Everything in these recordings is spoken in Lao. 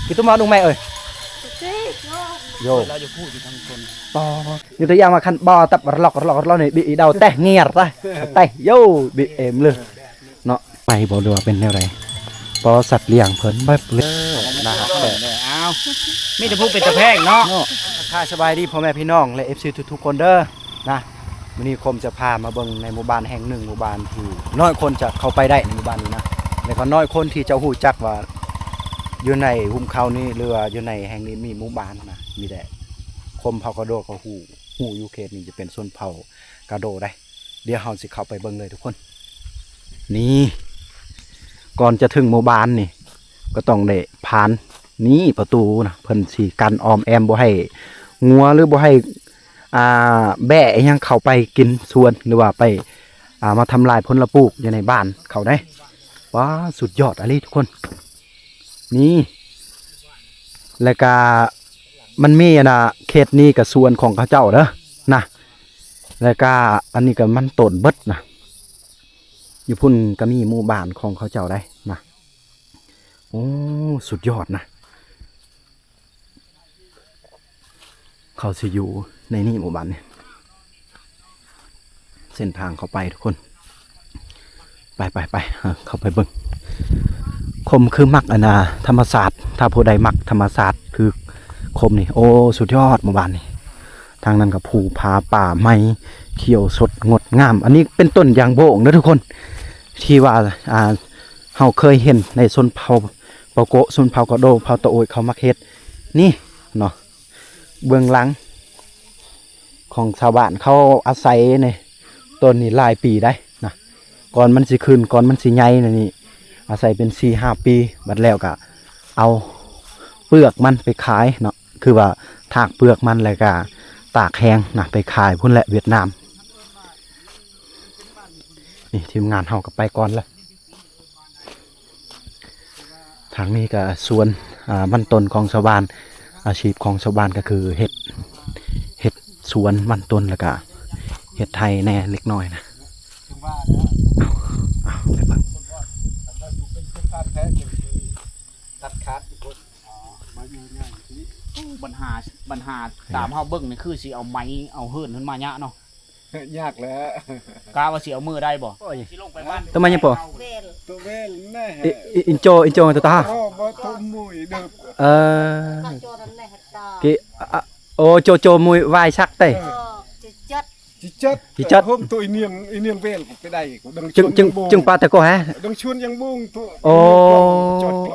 Itu mau nung mai ơi. Yo. Lah yo ku di tang kon. To. Ñu ຕົວຢ່າງວ່າຄັນບໍ່ຕັບລອກລອກລອກນີ້ ບິອີ່ເດົາແຕະງຽດຕາ ແຕະໂຍ ບິເອັມເລີຍເນາະ. ໄປບໍ່ ຫຼືວ່າເປັນແນວໃດ? ບໍ່ ສັດລ້ຽງເພິ່ນແບບເລີຍ ໜ້າຮັກແທ້. ເອົາ ມີແຕ່ຜູ້ເປັນຕາແພງເນາະ. ເນາະ ທັກທາຍສະບາຍດີພໍ່ແມ່ພີ່ນ້ອງ ແລະ ເອັຟຊີ ທຸກໆຄົນເດີ. ນະ ມື້ນີ້ຄົມຈະພາມາເບິ່ງໃນໝູ່ບ້ານແຫ່ງໜຶ່ງ, ໝູ່ບ້ານທີ່ນ້ອຍຄົນຈະເຂົ້າໄປໄດ້ໃນໝູ່ບ້ານນີ້ນະ ແລ້ວກໍນ້ອຍຄົນທີ່ຈະຮູ້ຈັກວ່າຢູ່ໃນຮຸ້ມເຂົານີ້ ຫຼືວ່າຢູ່ໃນແຫ່ງນີ້ມີໝູ່ບ້ານນະ. ມີແຕ່ຄົມເຜົ່າກະໂດກໍຮູ້ ຮູ້ຢູ່ ເຂດນີ້ຈະເປັນຊົນເຜົ່າກະໂດໄດ໋. ດຽວເຮົາຊິເຂົ້າໄປເບິ່ງເລີຍທຸກຄົນ. ນີ້ ກ່ອນຈະເຖິງໝູ່ບ້ານນີ້ ກໍຕ້ອງໄດ້ຜ່ານນີ້ປະຕູນະ ເພິ່ນຊິກັ້ນອ້ອມແອ້ມ ບໍ່ໃຫ້ງົວ ຫຼື ບໍ່ໃຫ້ ອ່າ ແບ້ອີ່ຫຍັງເຂົ້າໄປກິນສວນ ຫຼືວ່າໄປ ອ່າ ມາທຳລາຍຜົນລະປູກຢູ່ໃນບ້ານເຂົາໄດ໋. ວ້າ ສຸດຍອດອີ່ຫຼີທຸກຄົນ. ນີ້ ແລ້ວກະມັນມີອັນນ່າ ເຂດນີ້ກະສວນຂອງເຂົາເຈົ້າເດີນະ ແລ້ວກະອັນນີ້ກະມັນຕົ້ນເບິດນະ. ຢູ່ພຸ້ນກະມີໝູ່ບ້ານຂອງເຂົາເຈົ້າໄດ໋ນະ. ໂອ້ ສຸດຍອດນະ. ເຂົາຊິຢູ່ໃນນີ້ໝູ່ບ້ານນີ້ ເສັ້ນທາງເຂົ້າໄປທຸກຄົນ. ໄປໆໆ ເຂົ້າໄປເບິ່ງ. ຄົມຄືມັກອັນນ່າ ທຳມະຊາດ ຖ້າຜູ້ໃດມັກທຳມະຊາດຄືຄົມນີ້ ໂອ້ ສຸດຍອດໝູ່ບ້ານນີ້. ທາງນັ້ນກໍພູຜາປ່າໄມ້ຂຽວສົດງົດງາມ. ອັນນີ້ເປັນຕົ້ນຢາງໂບງເດີທຸກຄົນ ທີ່ວ່າ ອ່າ ເຮົາເຄີຍເຫັນໃນຊົນເຜົ່າປາໂກະ ຊົນເຜົ່າກະໂດ ເຜົ່າຕະໂອຍ ເຂົາມັກເຮັດນີ້ເນາະ. ເບື້ອງຫຼັງຂອງຊາວບ້ານເຂົາອາໄສໃນຕົ້ນນີ້ຫຼາຍປີໄດ໋ນະ. ກ່ອນມັນຊິຂຶ້ນ ກ່ອນມັນຊິໃຫຍ່ນີ້ ອາໄສເປັນສີ່ຫ້າປີ ບັດແລ້ວກະເອົາເປືອກມັນໄປຂາຍເນາະ ຄືວ່າຖາກເປືອກມັນ ແລ້ວກະຕາກແຫ້ງນະ ໄປຂາຍພຸ້ນແຫຼະຫວຽດນາມ. ນີ້ທີມງານເຮົາກໍໄປກ່ອນລະ. ທາງນີ້ກໍສວນ ອ່າ ມັນຕົ້ນຂອງຊາວບ້ານ ອາຊີບຂອງຊາວບ້ານກໍຄືເຮັດ ເຮັດສວນມັນຕົ້ນ ແລ້ວກໍເຮັດໄຮ່ແດ່ເລັກນ້ອຍນະ. ເອົາ ເອົາ ໄປເບິ່ງ ຕັດຂາດ ບັນຫາ ບັນຫາຕາມເຮົາເບິ່ງນີ້ຄືຊິເອົາໄມ້ເອົາເຫີນຂຶ້ນມາຍາກເນາະ. ຍາກແຫຼະ ກະວ່າຊິເອົາມືໄດ້ບໍ່? ໂອ້ຍ ຊິລົງໄປບ້ານ ໂຕມາຍັງບໍ່? ເວລ ໂຕເວລນະ ອິ ອິນໂຈ ອິນໂຈໂຕຕາ ໂອ້ ບໍ່ໂຕມຸຍເດີ ເອີ ກະໂຈນັ້ນແຫຼະ ເກ ອະ ໂອ ໂຈ ໂຈມຸຍວາຍສັກເຕ ເອີ ຈິຈັດ ຈິຈັດ ຈິຈັດ ໂຮມໂຕອີນຽງ ອີນຽງເວລໄປໄດ້ ຈຶ່ງ ຈຶ່ງ ຈຶ່ງປາຕະໂກແຮ ດັງຊວນຍັງບຸງໂຕ ໂອ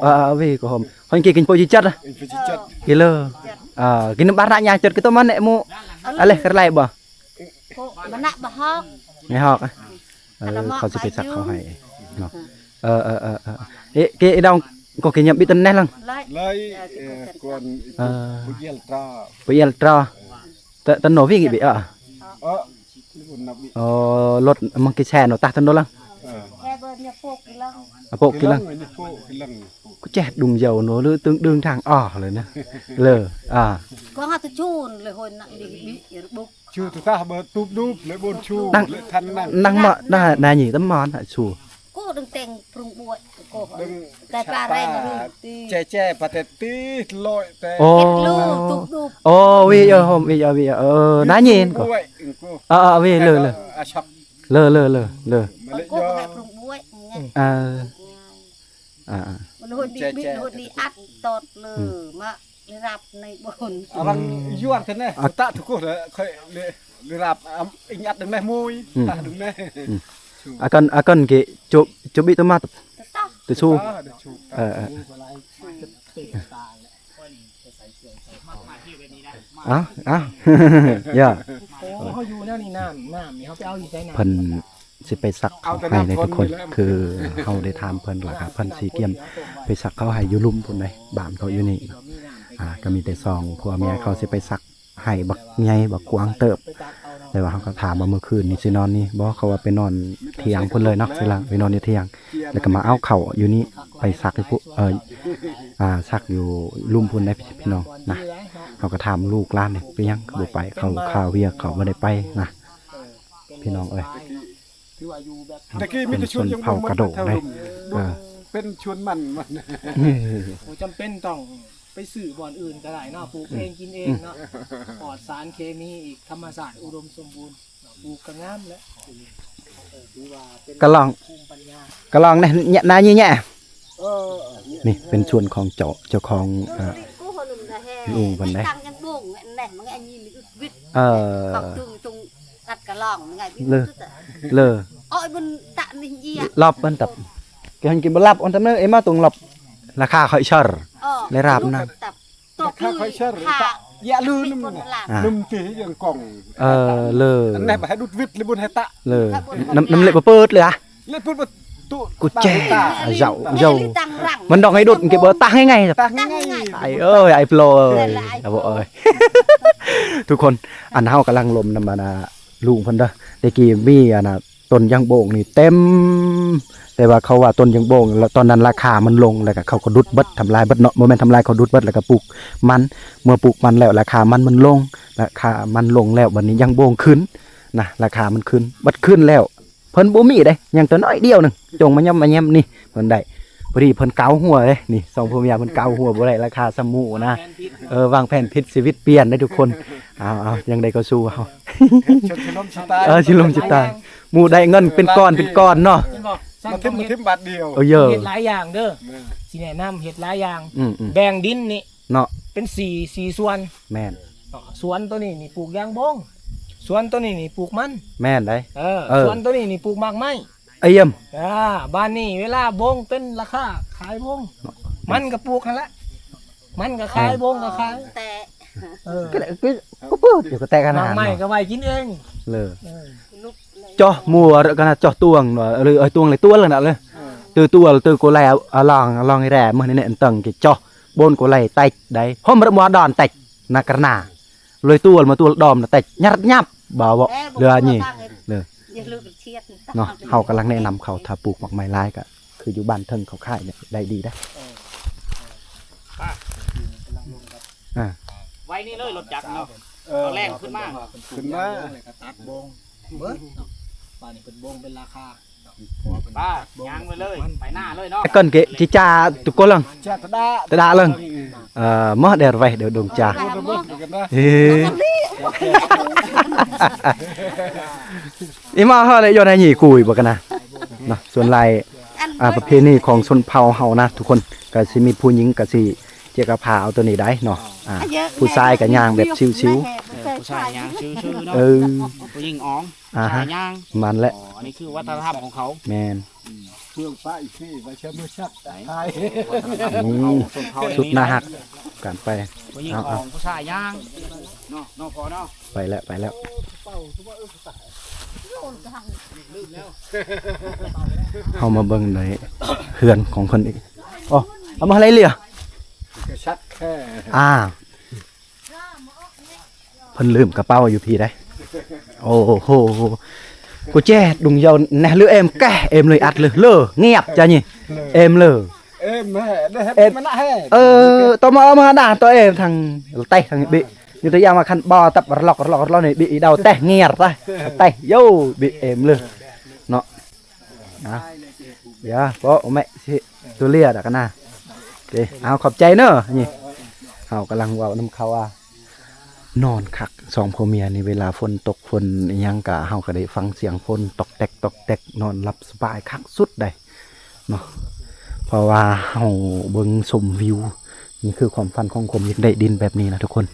ເອີ ເວກໍໂຮມ ຄົນເກກິນໂປຈິຈັດ ເອີ ຈິຈັດ ກິນເລີ ເອີ ກິນບາດນະຍາຈັດກະໂຕມາແນະໝູ ອະເລກະໄລບໍ່? ມະນະບໍ່ຮອກ ໄມ່ຮອກ ເອີ ເຂົາຊິໄປສັກເຂົາໃຫ້ເນາະ. ເອີ ເອີ ເອີ ເອີ ເອ ເກດອງ ກໍກິນຍາບິດແນະລັງ ໄລ ເອີ ກວນ ເອີ ປະເອລຕຣາ ປະເອລຕຣາ ຕະ ຕະໂນວິກິບິ ເອີ ເອີ ລົດມັງກິແຊໂນຕາຕະໂນລັງ ເອີ ອາໂປກິລັງ ອາໂປກິລັງ ກໍແຈດດຸງເຍົາໂນ ຫຼື ຕຶງດຶງທາງອອກເລີຍນະ ເລີ ອາ ກອງຫາຕະຈູນເລີຍໂຫຍນະ ບິ ບິ ບຸກ Chu tu tah bơ tup dup lê bôn chu lê thăn năng. Năng mơ na na nhị tấm món hả chu. Cô đừng teng prung buổi cô. Đừng tai pa reng rung ti. Che che pa te ti lội te. Ô. Lu tup dup. Ô, wi yo hom, wi yo, wi yo. Ơ, na nyin cô. Ơ, ơ, wi lơ lơ. Lơ lơ lơ lơ. Cô có thể prung buổi. Ơ. ອາ ອາ ມັນໂຫດດີ ເຮັດດີອັດຕອດເລີ ມາໄດ້ຮັບໃນບ່ອນ ອາ ອາ ອາກັນ ອາກັນເກ ໂຈະ ໂຈະບິໂຕມາ ໂຕຊູ ເອີ ເອີ ເອົາ ເອົາ ຢ່າ ໂອ້ ເຮົາຢູ່ແນວນີ້ ນ້ຳ ນ້ຳນີ້ເຮົາໄປເອົາຢູ່ໃສ ນ້ຳ ເພິ່ນ ຊິໄປສັກເຂົ້າໃຫ້ເດ້ທຸກຄົນ ຄືເຮົາໄດ້ຖາມເພິ່ນລະກະ ເພິ່ນຊິກຽມໄປສັກເຂົ້າໃຫ້ຢູ່ລຸ່ມພຸ້ນເດ້ ບ້ານເຂົາຢູ່ນີ້ ອ່າ ກະມີແຕ່ສອງຜົວເມຍເຂົາຊິໄປສັກໃຫ້ບັກໃຫຍ່ບັກກວ້າງເຕີບ ແຕ່ວ່າເຮົາກະຖາມວ່າມື້ຄືນນີ້ຊິນອນນີ້ບໍ່ ເຂົາວ່າໄປນອນຖຽງພຸ້ນເລີຍເນາະ ໄປນອນຢູ່ຖຽງ ລະກະມາເອົາເຂົ້າຢູ່ນີ້ໄປສັກຢູ່ພຸ້ນ ເອີ ສັກຢູ່ລຸ່ມພຸ້ນເດ້ພີ່ນ້ອງນະ ເຮົາກະຖາມລູກຫຼານເດ້ ເປັນຫຍັງຄືບໍ່ໄປ ເຂົາຄາວຽກເຂົາບໍ່ໄດ້ໄປນະ ພີ່ນ້ອງເອີຍ ແຕ່ກີ້ມີແຕ່ຊົນເຜົ່າກະໂດເດ້ ເປັນຊົນມັນ ບໍ່ຈຳເປັນຕ້ອງ ໄປຊື້ບ່ອນອື່ນກໍໄດ້ເນາະ ປູກເອງກິນເອງເນາະ ປອດສານເຄມີອີກ ທຳມະຊາດອຸດົມສົມບູນ ປູກກໍງາມແຫຼະ. ເອີ ຖືວ່າເປັນກະລ່ອງ ພູມປັນຍາ ກະລ່ອງນະ ນານີ້ແຍະ. ເອີ ນີ້ເປັນສວນຂອງເຈົ້າ ເຈົ້າຂອງ ເອີ ລຸງເພິ່ນເດ້. ເອີ ເລີ ເລີ ລັອບມັນຕັບ ກະຫັນກິນບໍ່ລັບ ອັນຕຳເນີ ເອມາຕົງລັອບ ລາຄາຂ້ອຍເຊີ ໄດ້ລາບນຳ ລາຄາຂ້ອຍເຊີ ຕະ ຢາລືນຳ ນຳຕິຍັງກອງ ເອີ ເລີ ອັນແລະບໍ່ໃຫ້ດຸດວິດ ຫຼືບຸນໃຫ້ຕະ ເລີ ນຳ ນຳເລັບບໍ່ເປີດເລີຍ ເລັບເປີດບໍ່ຕຸ ກູແຈ ເຈົ້າ ເຈົ້າ ມັນຕ້ອງໃຫ້ດຸດ ເກັບບໍ່ຕາງ່າຍໆ ຕາງ່າຍໆ ໄອ້ເອີຍ ໄອ້ໂປລເອີຍ ເອີຍ ທຸກຄົນ ອັນເຮົາກຳລັງລົມນຳ ອັນ ລຸງເພິ່ນເດີ ແຕ່ກີ້ມີ ອັນ ຕົ້ນຢາງໂບງນີ້ເຕັມ ແຕ່ວ່າເຂົາວ່າຕົ້ນຢາງໂບງ ແລ້ວຕອນນັ້ນລາຄາມັນລົງ ແລ້ວກໍເຂົາກໍດຸດເບິດ ທຳລາຍເບິດເນາະ ບໍ່ແມ່ນທຳລາຍ ເຂົາດຸດເບິດ ແລ້ວກໍປູກມັນ ເມື່ອປູກມັນແລ້ວ ລາຄາມັນມັນລົງ ລາຄາມັນລົງແລ້ວ ບັດນີ້ຢາງໂບງຂຶ້ນນະ ລາຄາມັນຂຶ້ນ ບັດຂຶ້ນແລ້ວ ເພິ່ນບໍ່ມີເດ້ ຍັງແຕ່ນ້ອຍດຽວໜຶ່ງ ຈົ່ງມາຍ່ຳມາແຍມນີ້ ເພິ່ນໄດ້ ພໍດີເພິ່ນເກົາຫົວເດ້ ນີ້ສອງຜົວເມຍເພິ່ນເກົາຫົວ ບໍ່ໄດ້ລາຄາສ່ຳໝູ່ນະ ເອີ ວາງແຜນຜິດ ຊີວິດປ່ຽນເດ້ທຸກຄົນ ເອົາໆ ຈັ່ງໃດກໍສູ້ເຮົາ ເອີ ຊິລົມຊິຕາຍ ໝູ່ໄດ້ເງິນເປັນກ້ອນເປັນກ້ອນເນາະ ມາຖິ້ມ ມາຖິ້ມບາດດຽວ ເອີ ເຮັດຫຼາຍຢ່າງເດີ ຊິແນະນຳເຮັດຫຼາຍຢ່າງ ອືມໆ ແບ່ງດິນນີ້ ເນາະ ເປັນສີ່ ສີ່ສ່ວນ ແມ່ນ ເນາະ ສວນໂຕນີ້ນີ້ປູກຢາງບົງ ສວນໂຕນີ້ນີ້ປູກມັນ ແມ່ນໄດ໋ ເອີ ເອີ ສວນໂຕນີ້ນີ້ປູກໝາກໄມ້ ອາ ບ້ານນີ້ເວລາບົງເປັນລາຄາຂາຍບົງ ເນາະ ມັນກໍປູກຫັ້ນແຫຼະ ມັນກໍຂາຍ ແມ່ນ ບົງກໍຂາຍ ແຕ່ ເອີ ກໍ ກໍ ກໍປູກຢູ່ ກໍແຕ່ຂະໜາດ ໝາກໄມ້ກໍໄວ້ກິນເອງ ເລີ ເອີ ເຈາະມົວ ກະນະ ເຈາະຕວງ ຫຼື ເອີ ຕວງເລີຍ ຕົວເລີຍນະ ເລີ ເອີ ຕື່ຕົວ ຕື່ໂກໄລ ອາ ລອງ ອາ ລອງແຣ ມື້ນີ້ອັນຕັງ ເຈາະ ບົນໂກໄລ ແຕກໄດ໋ ຫົມຣະມົວດອນ ແຕກ ນະກະນາ ເລີຍຕົວມາຕົວດອມ ແຕກ ຍັບ ຍັບ ບໍ່ ບໍ່ ເຫຼືອນີ້ ເລີ ເນາະ ເຮົາກຳລັງແນະນຳເຂົາ ຖ້າປູກໝາກໄມ້ຫຼາຍກໍຄືຢູ່ບ້ານເທິງເຂົາຂາຍນີ້ ໄດ້ດີເດ້ ເອີ ອາ ໄວ້ນີ້ເລີຍ ລົດຈັກເນາະ ເອີ ຕອນແລງຂຶ້ນມາ ຂຶ້ນມາ ແລ້ວກໍຕັດບົງ ເບິດເນາະ ບາດນີ້ເພິ່ນບົງເປັນລາຄາ ປ້າ ຍ່າງໄປເລີຍ ໄປໜ້າເລີຍເນາະ ກ່ອນເກະ ຈິຈາ ຕຸກໂກເລີງ ຕະດາເລີງ ເອີ ມໍເດີໄວ ເດີດົງຈາ ເອີ ອີ່ມາເຮົາເລີຍ ຍ້ອນໃຫ້ຫຍີ່ກຸຍບໍ່ກັນນະ ເນາະ ສ່ວນຫຼາຍ ອ່າ ປະເພນີຂອງຊົນເຜົ່າເຮົານະ ທຸກຄົນ ກະຊິມີຜູ້ຍິງກະຊິ ເຈຍກະພາເອົາໂຕນີ້ໄດ້ເນາະ ອ່າ ຜູ້ຊາຍກໍຍ່າງແບບຊິວໆ ເອີ ຜູ້ຊາຍຍ່າງຊິວໆເນາະ ເອີ ຜູ້ຍິງອອງ ອ່າຮະ ຜູ້ຊາຍຍ່າງ ມັນແຫຼະ ອໍ ອັນນີ້ຄືວັດທະນະທຳຂອງເຂົາ ແມ່ນ ອືມ ເຄື່ອງປ້າອີກທີ່ໄວ້ເຊື່ອມືຊັກຕາຍ ອືມ ສຸດໜ້າຮັກ ການໄປ ຜູ້ຍິງອອງ ຜູ້ຊາຍຍ່າງ ເນາະ ເນາະ ພໍ່ເນາະ ໄປແລ້ວ ໄປແລ້ວ ເຮົາມາເບິ່ງໃນເຮືອນຂອງເພິ່ນອີກ ອໍ ເອົາມາໃຫ້ເຫຼືອ ກະຊັກແທ້ ອ່າ ເພິ່ນລືມກະເປົາຢູ່ພີ້ໃດ໋ ໂອ້ໂຫ ກູແຈດຸງເຍົາແນະ ຫຼືເອັມແກ ເອັມເລີຍ ອັດເລີຍ ເລີ ງຽບຈ້ະນີ້ ເອັມເລີ ເອັມແຮ ເອັມ ມັນນະແຮ ເອີ ໂຕມາເອົາມາດາ ໂຕເອັມທັງເຕະທັງບິ ຍກຕົວຢ່າງວ່າຄັນບໍ່ຕັບ ລອກ ລອກ ລອກ ນີ້ ບິອີດາວ ແຕະງຽດ ຕະ ແຕະ ໂຢ ບິເອັມເລີຍ ເນາະ ນະ ຢາ ບໍ່ ແມ່ຊິ ຕົວເລຍດອກນະ ເອີ ເອົາ ຂອບໃຈເນີ ນີ້ ເຮົາກຳລັງເວົ້ານຳເຂົາວ່າ ນອນຄັກ ສອງຜົວເມຍນີ້ ເວລາຝົນຕົກ ຝົນອີ່ຫຍັງກະ ເຮົາກະໄດ້ຟັງສຽງຝົນຕອກແຕກ ຕອກແຕກ ນອນຫຼັບສະບາຍຄັກສຸດໃດ ເນາະ ເພາະວ່າເຮົາເບິ່ງຊົມວິວ ນີ້ຄືຄວາມຝັນຂອງຄົນຢາກໄດ້ດິນແບບນີ້ນະທຸກຄົນ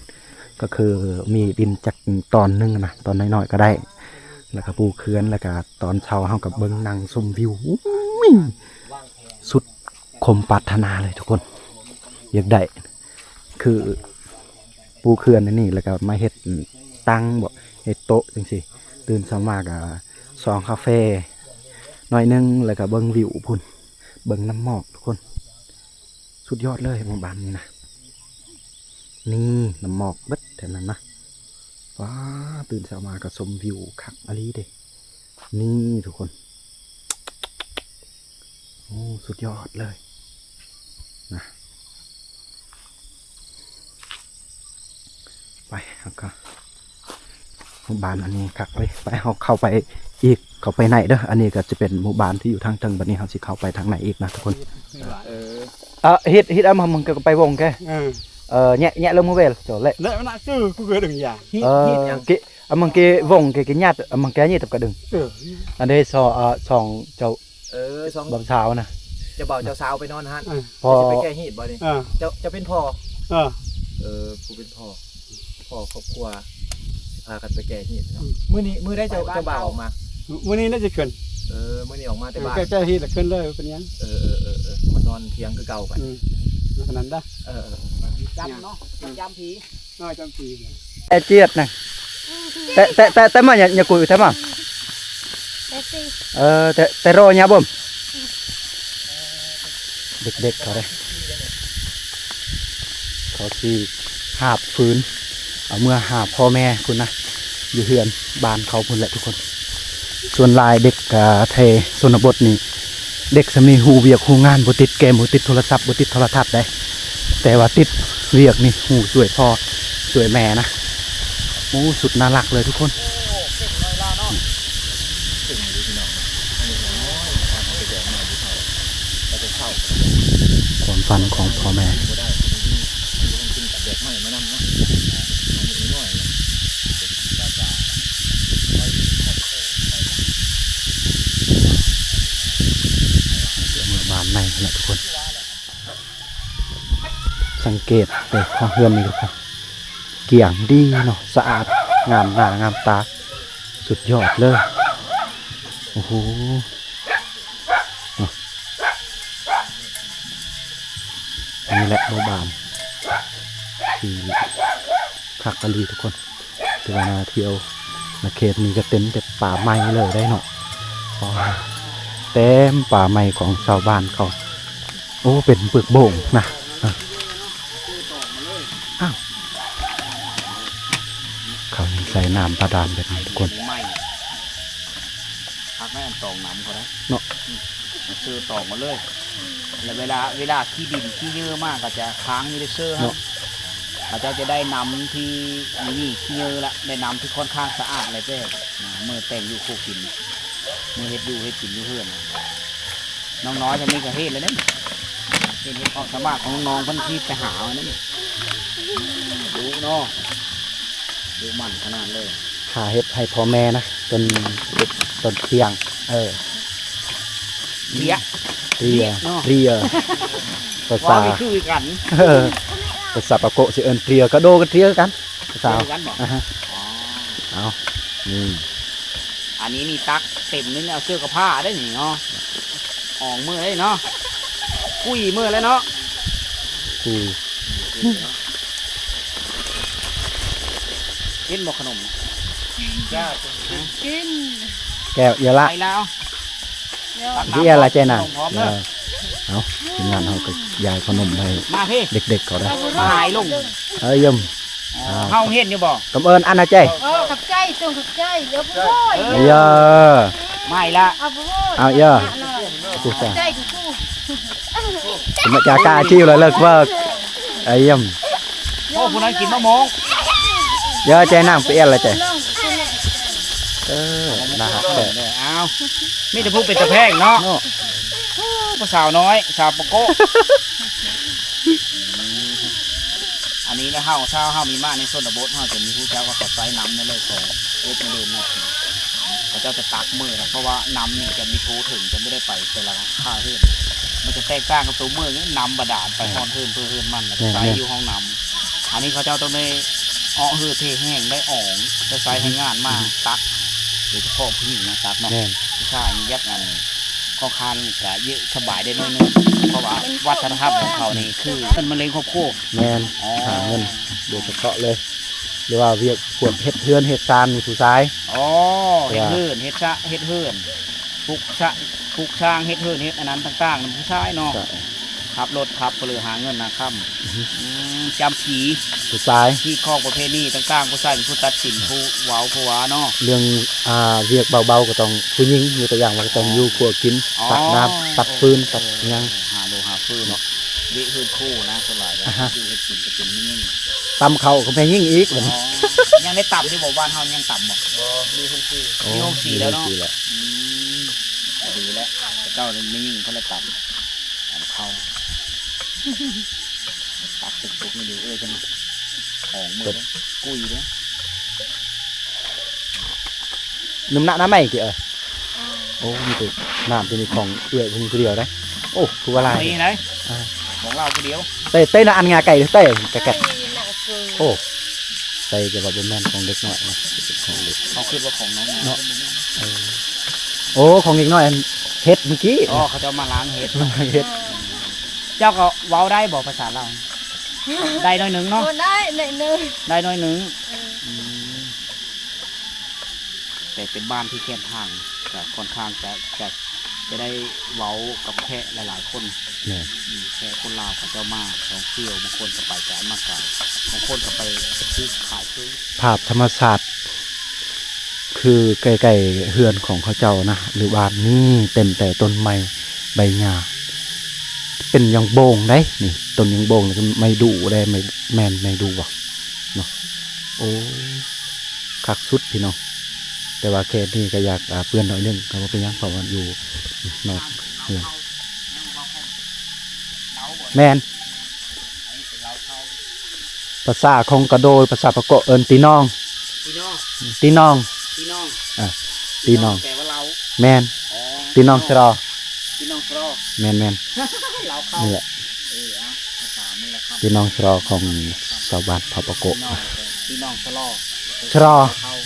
ກໍຄືມີດິນຈັກຕອນໜຶ່ງນະ ຕອນນ້ອຍໆກໍໄດ້ ແລ້ວກໍປູກເຮືອນ ແລ້ວກໍຕອນເຊົ້າເຮົາກໍເບິ່ງນັ່ງຊົມວິວ ໂອ້ຍ ສຸດຄວາມປາດຖະໜາເລີຍທຸກຄົນ ຢາກໄດ້ ຄືປູກເຮືອນອັນນີ້ ແລ້ວກໍມາເຮັດຕັ່ງບໍ ເຮັດໂຕະຈັ່ງຊີ້ ຕື່ນເຊົ້າມາກໍຊອງກາເຟໜ້ອຍໜຶ່ງ ແລ້ວກໍເບິ່ງວິວພຸ້ນ ເບິ່ງນ້ຳໝອກທຸກຄົນ ສຸດຍອດເລີຍໝູ່ບ້ານນີ້ນະ ນີ້ນ້ຳໝອກເບິດແຖວນັ້ນນະ ວ້າ ຕື່ນເຊົ້າມາກໍຊົມວິວຄັກອີ່ຫຼີເດ ນີ້ທຸກຄົນ ໂອ້ ສຸດຍອດເລີຍນະ ໄປ ເຮົາກໍ ໝູ່ບ້ານອັນນີ້ຄັກເລີຍ ໄປ ເຮົາເຂົ້າໄປ ອີກເຂົ້າໄປໃນເດີ. ອັນນີ້ກໍຈະເປັນໝູ່ບ້ານທີ່ຢູ່ທາງເທິງ. ບັດນີ້ເຮົາຊິເຂົ້າໄປທາງໃນອີກນະທຸກຄົນ. ເອີ ເອີ ເຮັດ ເຮັດອາມັນກໍໄປວົງແກ. ເອີ ເອີ ແຍະ ແຍະເລີ່ມເວລໂຈແລະ ແລະມັນຄືຄືເດີງຢາ ເອີ ເກ ອາມັງເກວົງເກ ເກຍາດ ອາມັງເກຍາດກັບກະດຶງ. ເອີ ອັນເດຊອ ອາ ຊ່ອງເຈົ້າ ເອີ ຊ່ອງບ່າວສາວນະ ເຈົ້າບ່າວເຈົ້າສາວໄປນອນຫັ້ນ. ເອີ ພໍ່ ເຈົ້າຊິໄປແກ້ຮີດບໍ່ນີ້? ເອີ ເຈົ້າ ເຈົ້າເປັນພໍ່. ເອີ ເອີ ຜູ້ເປັນພໍ່ ພໍ່ຄອບຄົວ ຊິພາກັນໄປແກ້ຮີດເນາະ. ອືມ ມື້ນີ້ ມື້ໃດເຈົ້າ ເຈົ້າບ່າວອອກມາ? ມື້ນີ້ໜ້າຈະຂຶ້ນ. ເອີ ມື້ນີ້ອອກມາແຕ່ ເອີ ບ້ານ ແກ້ ແກ້ຮີດລະຂຶ້ນເລີຍ ເປັນຫຍັງ? ເອີ ເອີ ເອີ ເອີ ມານອນທຽງຄືເກົ່າບັດ. ອືມ ເທົ່ານັ້ນດາ. ເອີ ເອີ ເອີ ຈຳເນາະ ເອີ ຈຳຜີ. ເອີ ຈຳຜີ ແອຈຽດນະ. ແຕ່ ແຕ່ ແຕ່ ແຕ່ມາ ຍາ ຍາກຸຍແຕ່ມາ. ແຕ່ຊິ ເອີ ແຕ່ ແຕ່ລໍຍາບົມ. ເດັກໆເຂົາເດ້ ເຂົາຊິຫາບຟືນ ເອົາເມືອຫາພໍ່ແມ່ພຸ້ນນະ ຢູ່ເຮືອນບ້ານເຂົາພຸ້ນແຫຼະທຸກຄົນ. ສ່ວນຫຼາຍເດັກ ອາ ໄທຊົນນະບົດນີ້ ເດັກສ່ຳນີ້ຮູ້ວຽກຮູ້ງານ ບໍ່ຕິດເກມ ບໍ່ຕິດໂທລະສັບ ບໍ່ຕິດໂທລະທັດໃດ ແຕ່ວ່າຕິດວຽກນີ້ ຮູ້ຊ່ວຍພໍ່ຊ່ວຍແມ່ນະ. ໂອ້ ສຸດໜ້າຮັກເລີຍທຸກຄົນ. ຄວາມຝັນຂອງພໍ່ແມ່. ເມືອບ້ານໃນຫັ້ນແຫຼະທຸກຄົນ. ສັງເກດເດີ ເຮືອນນີ້ທຸກຄົນ ກວ້າງດີເນາະ ສະອາດ ງາມໜ້າງາມຕາ ສຸດຍອດເລີຍ. ໂອ້ໂຫ ເນາະ ນີ້ແຫຼະໝູ່ບ້ານທີ່ຄັກອີ່ຫຼີທຸກຄົນ. ຖືວ່າໜ້າທ່ຽວ ນະເຂດນີ້ກໍເຕັມແຕ່ປ່າໄມ້ເລີຍໄດ໋ເນາະ. ອໍ ເຕັມປ່າໄມ້ຂອງຊາວບ້ານເຂົາ. ໂອ້ ເປັນປຶກໂບງນະ. ອ້າວ ເຂົາຍັງໃສ່ນ້ຳບາດານແບບນີ້ທຸກຄົນ. ພັກໃນອັນຕອງນ້ຳເຂົາໄດ໋ເນາະ. ອືມ ເຊີຕອງມາເລີຍ ແລ້ວເວລາ ເວລາຂີ້ດິນຂີ້ເຫຍື້ອມາກໍຈະຄ້າງຢູ່ໃນເຊີຫັ້ນເນາະ. ເຂົາເຈົ້າຈະໄດ້ນ້ຳທີ່ມີຂີ້ເຫຍື້ອລະ ໄດ້ນ້ຳທີ່ຄ່ອນຂ້າງສະອາດແລ້ວແຕ່ ອ່າ ມື້ແຕ່ງຢູ່ຄູ່ກິນ ມື້ເຮັດຢູ່ເຮັດກິນຢູ່ເຮືອນ. ນ້ອງນ້ອຍທາງນີ້ກໍເຮັດແລ້ວເດ້ ເຮັດ ເຮັດຄວາມສາມາດຂອງນ້ອງເພິ່ນທີ່ໄປຫາເອົານັ້ນ. ດຸເນາະ ດຸໝັ່ນຂະໜາດເລີຍ. ຖ້າເຮັດໃຫ້ພໍ່ແມ່ນະ ຈົນ ຈົນທ່ຽງ. ເອີ ເລຍ ເລຍ ເນາະ ເລຍ ພາສາ ເວົ້າຄືກັນ. ເອີ ພາສາປາໂກະຊິເອີ້ນເລຍ ກະໂດກະເລຍຄືກັນ ພາສາ ຄືກັນບໍ? ອາຮະ ອໍ ເອົາ ນີ້ ອັນນີ້ນີ້ຕັກເຕັມໜຶ່ງ ເອົາເສື້ອກັບຜ້າໄດ້ນີ້ເນາະ. ອອກມື້ໄດ້ເນາະ ກຸ້ຍມື້ແລ້ວເນາະ ກຸ້ຍ. ກິນບໍ່ຂະໜົມ? ກິນ ແກ້ວເອີຍລະ ໄປແລ້ວ ເອີ ເອົາ ທີມງານເຮົາກໍຢາຍຂະໜົມໃຫ້ເດັກໆເຂົາໄດ້ ມາພີ້ ເດັກໆເຂົາໄດ້ ມາຫາຍລຸງ ເອີ ຢ້ຽມ. ອ້າວ ເຮົາເຫັນຢູ່ບໍ່? ກຳເອີ້ນອັນນະເຈ້ ໂອ້ ຂອບໃຈ ຈົ່ງຂອບໃຈ ເອີ ຜູ້ໂອ້ຍ ເອີ ມາອີກລະ ເອົາຜູ້ໂອ້ຍ ເອົາເອີ ຜູ້ຊາຍ ຂອບໃຈຜູ້ ມາຈາກາອາຊີບລະເລີກເວີກ ອາຢ້ຽມ. ໂອ້ ຜູ້ນັ້ນກິນມະມ່ວງ ເອີ ໃຈນາງໄປແອນລະເຈ້ ເອີ ໜ້າຮັກແທ້. ອ້າວ ມີແຕ່ຜູ້ເປັນຕາແພງເນາະ ເນາະ ຜູ້ສາວນ້ອຍ ສາວປະໂກະ. ອັນນີ້ແຫຼະ ເຮົາ ຊາວເຮົາມີມາໃນຊົນນະບົດ ເຮົາຈະມີຮູ້ຈັກວ່າເຂົາໃຊ້ນ້ຳໃນເລື່ອງຂອງເອັດມະເລັງນະ ເຂົາເຈົ້າຈະຕັກມື້ນະ ເພາະວ່ານ້ຳນີ້ຈະມີທົ່ວເຖິງ ຈະບໍ່ໄດ້ໄປແຕ່ລະຄາເຮືອນ ມັນຈະແຕກຕ່າງກັບຕົວເມືອງນີ້ ນ້ຳບາດານໄປຮອດເຮືອນເພື່ອເຮືອນມັນ ແລ້ວກໍໃຊ້ຢູ່ຫ້ອງນ້ຳ. ອັນນີ້ເຂົາເຈົ້າຕ້ອງໄດ້ເອາະເຮືອເທແຫ້ງ ໄດ້ອອງ ໄດ້ໃຊ້ແຮງງານມາຕັກ ໂດຍສະເພາະຜູ້ຍິງນະຕັກເນາະ ຜູ້ຊາຍນີ້ຢາກອັນ ຂ້ອນຂ້າງຈະເຍາະສະບາຍໄດ້ໜ້ອຍໜຶ່ງ ເພາະວ່າວັດທະນະທຳຂອງເຂົານີ້ຄືເປັນມະເລັງຄອບຄົວ. ແມ່ນ ອໍ ຫາເງິນໂດຍສະເພາະເລີຍ ຫຼືວ່າວຽກພວກເຮັດເຮືອນເຮັດຊານນີ້ຜູ້ຊາຍ. ອໍ ເຮັດເຮືອນເຮັດຊາ ເຮັດເຮືອນ ປຸກຊະ ປຸກສ້າງ ເຮັດເຮືອນເຮັດອັນນັ້ນຕ່າງໆ ນຳຜູ້ຊາຍເນາະ. ໃຊ່ ຂັບລົດຂັບເຫຼືອຫາເງິນຫາຄຳ. ອືຮຶ ອືມ ຈຳຜີ ຜູ້ຊາຍ ຮີດຄອງປະເພນີຕ່າງໆ ຜູ້ຊາຍເປັນຜູ້ຕັດສິນ ຜູ້ເວົ້າຜູ້ວ່າເນາະ. ເລື່ອງ ອ່າ ວຽກເບົາໆ ກໍຕ້ອງຜູ້ຍິງ ຍົກຕົວຢ່າງວ່າ ກໍຕ້ອງ ອໍ ຢູ່ຄົວກິນ ອໍ ຕັກນ້ຳ ຕັດຟືນ ເອີ ຕັດຫຍັງ ຫາໂລຫາຟືນເນາະ ວຽກເຮືອນຄູ່ນະ ສ່ວນຫຼາຍກໍ ອາຮະ ຢູ່ເຮັດກິນຈະເປັນແມ່ຍິງ ຕຳເຂົ້າກໍແມ່ຍິງອີກບັດນີ້. ອໍ ຍັງໄດ້ຕຳຢູ່ບໍ່? ບ້ານເຮົາຍັງຕຳບໍ່? ບໍ່ ມີໂຮງສີ. ໂອ້ ມີໂຮງສີແລ້ວເນາະ. ມີໂຮງສີແລ້ວ. ອືມ ກໍດີແລ້ວ ແຕ່ເກົ່ານີ້ແມ່ຍິງເພິ່ນລະຕຳ ຕຳເຂົ້າ ຕັກສຸກໆ ນີ້ເດີ. ເອີ ຈັ່ງຫອມເໝິດເດ້ ກຸ້ຍເດ້. ໜຶ່ມນະ ນ້ຳໃໝ່ຕິເອີຍ. ໂອ້ ມີແຕ່ນ້ຳທີ່ນີ້ຂອງເອື້ອຍຜູ້ນີ້ຜູ້ດຽວໄດ໋. ໂອ້ ຄືວ່າຫຼາຍ ນີ້ໄດ໋ ອ່າ ຂອງລາວຜູ້ດຽວ. ເຕ້ ເຕ້ນະ ອັນງາໄກ່ເຕ້ ກະແກະ. ໂອ້ ໃສ່ແຕ່ວ່າບໍ່ແມ່ນຂອງເດັກນ້ອຍນະ ເປັນຂອງເດັກ ເຂົາຄິດວ່າຂອງນ້ອງເນາະ. ເອີ ໂອ້ ຂອງເດັກນ້ອຍ ອັນເຫັດມື້ກີ້. ອໍ ເຂົາເຈົ້າມາລ້າງເຫັດ ມາລ້າງເຫັດ. ເຈົ້າກໍເວົ້າໄດ້ບໍ່ພາສາລາວ? ໄດ້ໜ້ອຍໜຶ່ງເນາະ. ໂອ້ ໄດ້ໜ້ອຍໜຶ່ງ ໄດ້ໜ້ອຍໜຶ່ງ. ເອີ ອືມ ແຕ່ເປັນບ້ານທີ່ແຄມທາງ ກໍຄ່ອນຂ້າງຈະ ຈະ ຈະໄດ້ເວົ້າກັບແຂກຫຼາຍໆຄົນ. ແມ່ນ ອືມ ແຂກຄົນລາວເຂົາເຈົ້າມາທ່ອງທ່ຽວ ບາງຄົນກໍໄປແຕ່ອັນມາກາຍ ບາງຄົນກໍໄປຊື້ຂາຍຄື. ພາບທຳມະຊາດ ຄືໃກ້ໆເຮືອນຂອງເຂົາເຈົ້ານະ ຫຼືບ້ານນີ້ເຕັມແຕ່ຕົ້ນໄມ້ໃບຫຍ້າ ເປັນຫຍ້າງໂບ່ງເດ້ນີ້ ຕົ້ນຫຍ້າງໂບ່ງ ແລ້ວກໍໄມ້ດູເດ້ ໄມ້ ແມ່ນໄມ້ດູບໍ່ເນາະ. ໂອ້ ຄັກສຸດພີ່ນ້ອງ. ແຕ່ວ່າແຄ່ນີ້ກໍຢາກ ອ່າ ເປື້ອນໜ້ອຍໜຶ່ງ ກໍບໍ່ເປັນຫຍັງ ເພາະວ່າຢູ່ນອກເຮືອນ. ແມ່ນ ພາສາຂອງກະໂດຍ ພາສາປາໂກະເອີ້ນ ຕີນ້ອງ ຕີນ້ອງ ຕີນ້ອງ ຕີນ້ອງ ອ່າ ຕີນ້ອງ ຕີນ້ອງແປວ່າລາວ. ແມ່ນ ອໍ ຕີນ້ອງຊະລໍ ຕີນ້ອງຊະລໍ. ແມ່ນໆ ລາວເຂົ້າ ນີ້ແຫຼະ ເອີ ເອົາ ພາສາມື້ລະຄຳ ພີ່ນ້ອງຊະລໍຂອງຊາວບ້ານເຜົ່າປາໂກະ. ພີ່ນ້ອງ ພີ່ນ້ອງຊະລໍ ຊະລໍ ເຂົ້າ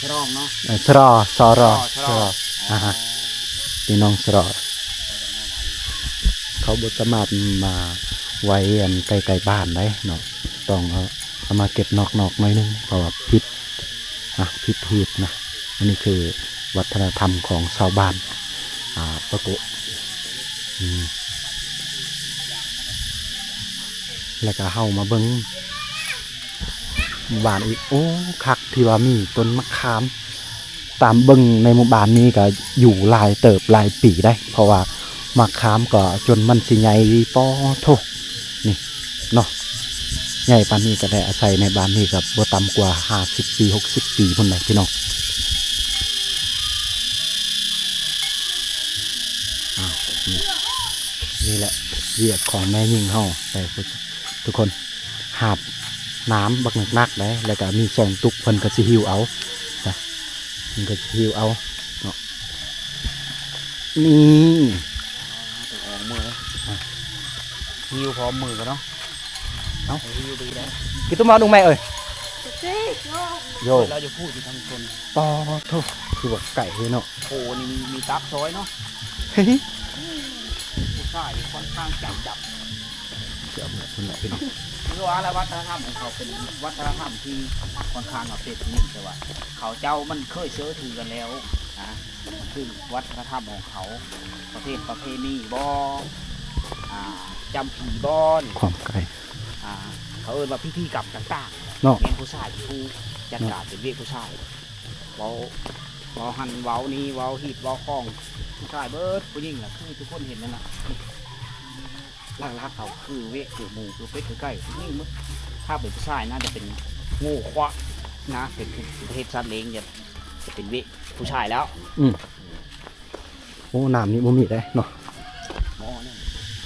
ຊະຣອງເນາະ. ເອີ ຊະລໍ ຊໍຣໍ ຊໍຣໍ ຊໍຣໍ ອ່າຮະ ພີ່ນ້ອງຊະລໍ. ເຂົາບໍ່ສາມາດມາໄວ້ອັນໃກ້ໆບ້ານໄດ້ເນາະ ຕ້ອງເອົາ ເອົາມາເກັບນອກໆໜ້ອຍໜຶ່ງ ເພາະວ່າຜິດ ອ່າ ຜິດຮີດນະ. ອັນນີ້ຄືວັດທະນະທຳຂອງຊາວບ້ານ ອ່າ ປາໂກະ. ອືມ ແລ້ວກະເຮົາມາເບິ່ງໝູ່ບ້ານອີກ. ໂອ້ ຄັກທີ່ວ່າມີຕົ້ນໝາກຂາມ. ຕາມເບິ່ງໃນໝູ່ບ້ານນີ້ກະຢູ່ຫຼາຍເຕີບຫຼາຍປີໄດ໋ ເພາະວ່າໝາກຂາມກໍຈົນມັນຊິໃຫຍ່ ປໍໂທ້ ນີ້ເນາະ ໃຫຍ່ປານນີ້ກໍໄດ້ອາໄສໃນບ້ານນີ້ກໍບໍ່ຕ່ຳກວ່າຫ້າສິບປີ ຫົກສິບປີພຸ້ນແຫຼະພີ່ນ້ອງ. ອ້າວ ນີ້ ນີ້ແຫຼະວຽກຂອງແມ່ຍິງເຮົາໄດ໋ທຸກຄົນ ຫາບນ້ຳບັກໜັກໆໄດ໋ ແລ້ວກໍມີສອງຕຸກ ເພິ່ນກໍຊິຫິ້ວເອົານະ ເພິ່ນກໍຊິຫິ້ວເອົາເນາະ. ນີ້ ອອກມືເລີຍ ອ່ະ ຫິ້ວພ້ອມມືກັນເນາະ. ເອົ້າ ຫິ້ວດີໄດ໋ ກິນຕຸ້ມເອົາດຸງແມ່ເອີຍ. ໂຢ ລາວຢູ່ພູ້ ຢູ່ທາງຊົນ. ປາໂທ້ ຄືວ່າໄກເລີຍເນາະ. ໂອ້ ນີ້ມີ ມີຕັບຊອຍເນາະ. ຜູ້ຊາຍນີ້ຄ່ອນຂ້າງຈຳຈຳ ເຊື່ອໝົດພຸ້ນແຫຼະພີ່ນ້ອງ. ຄືວ່າລະ ວັດທະນະທຳຂອງເຂົາເປັນວັດທະນະທຳທີ່ຄ່ອນຂ້າງເອົາເປັນນີ້ ແຕ່ວ່າເຂົາເຈົ້າມັນເຄີຍເຊື່ອຖືກັນແລ້ວນະ. ຄືວັດທະນະທຳຂອງເຂົາ ປະເພດປະເພນີບໍ ອ່າ ຈຳຜີບໍນີ້ ຄວາມໄກ ອ່າ ເຂົາເອີ້ນວ່າພິທີກຳຕ່າງໆເນາະ ແມ່ນຜູ້ຊາຍເປັນຜູ້ຈັດການ ເປັນວຽກຜູ້ຊາຍ. ເວົ້າ ເວົ້າຫັ້ນເວົ້ານີ້ ເວົ້າຮີດເວົ້າຄອງ ຜູ້ຊາຍເບິດ ຜູ້ຍິງລະຄືທຸກຄົນເຫັນນັ້ນລະ. ຫຼັກໆເຂົາຄືວຽກຄືໝູ ຄືເປັດຄືໄກ່ ຜູ້ຍິງເບິດ. ຖ້າເປັນຜູ້ຊາຍໜ້າຈະເປັນງູຄວາຍນະ ເປັນ ເປັນປະເພດສັດລ້ຽງ ຈະ ຈະເປັນວຽກຜູ້ຊາຍແລ້ວ. ອືມ ໂອ້ ນ້ຳນີ້ບໍ່ມີເດ້ເນາະ.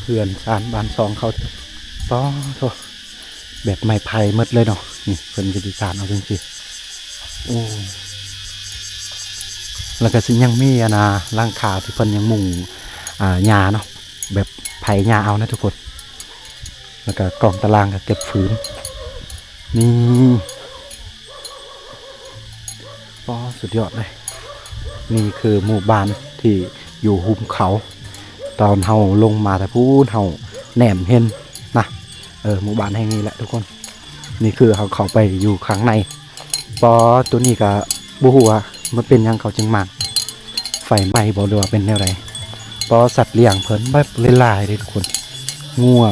ເຮືອນຊານບ້ານຊ່ອງເຂົາ ປາໂທ້ ແບບໄມ້ໄຜ່ໝົດເລີຍເນາະ. ນີ້ເພິ່ນກໍຊິສານເອົາຈັ່ງຊີ້. ໂອ້ ແລ້ວກໍຊິຍັງມີອັນນ່າ ຫຼັງຄາທີ່ເພິ່ນຍັງມຸງ ອ່າ ຫຍ້າເນາະ ແບບໄຖຫຍ້າເອົານະທຸກຄົນ. ແລ້ວກໍກອງຕາລາງກໍເກັບຟືນ. ນີ້ ປາ ສຸດຍອດເລີຍ. ນີ້ຄືໝູ່ບ້ານທີ່ຢູ່ຮຸມເຂົາ. ຕອນເຮົາລົງມາແຕ່ພຸ້ນ ເຮົາແນມເຫັນນະ ເອີ ໝູ່ບ້ານແຫ່ງນີ້ແຫຼະທຸກຄົນ. ນີ້ຄືເຮົາເຂົ້າໄປຢູ່ຂ້າງໃນ. ປາ ໂຕນີ້ກະບໍ່ຮູ້ວ່າມັນເປັນຫຍັງເຂົາຈຶ່ງມາ ໄຟໄໝ້ບໍ ຫຼືວ່າເປັນແນວໃດ. ປາ ສັດລ້ຽງເພິ່ນແບບຫຼາຍໆເດ້ທຸກຄົນ. ງົວ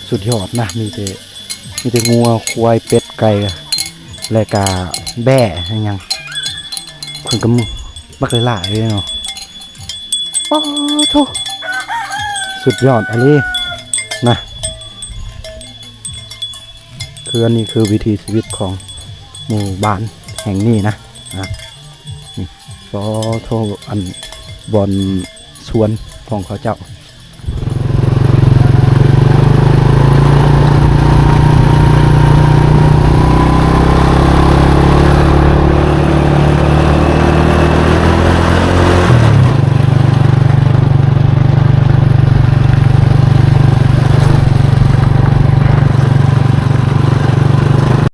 ສຸດຍອດນະ ມີແຕ່ ມີແຕ່ງົວ ຄວາຍ ເປັດ ໄກ່ ແລະກະແບ້ ອີຫຍັງ ເພິ່ນກໍບັກຫຼາຍໆເດ້ເນາະ. ປາໂທ້ ສຸດຍອດອີ່ຫຼີນະ. ຄືອັນນີ້ຄືວິຖີຊີວິດຂອງ ໝູ່ບ້ານແຫ່ງນີ້ນະ ອ່າ ນີ້ ກໍໂທ ອັນ ບ່ອນສວນຂອງເຂົາເຈົ້າ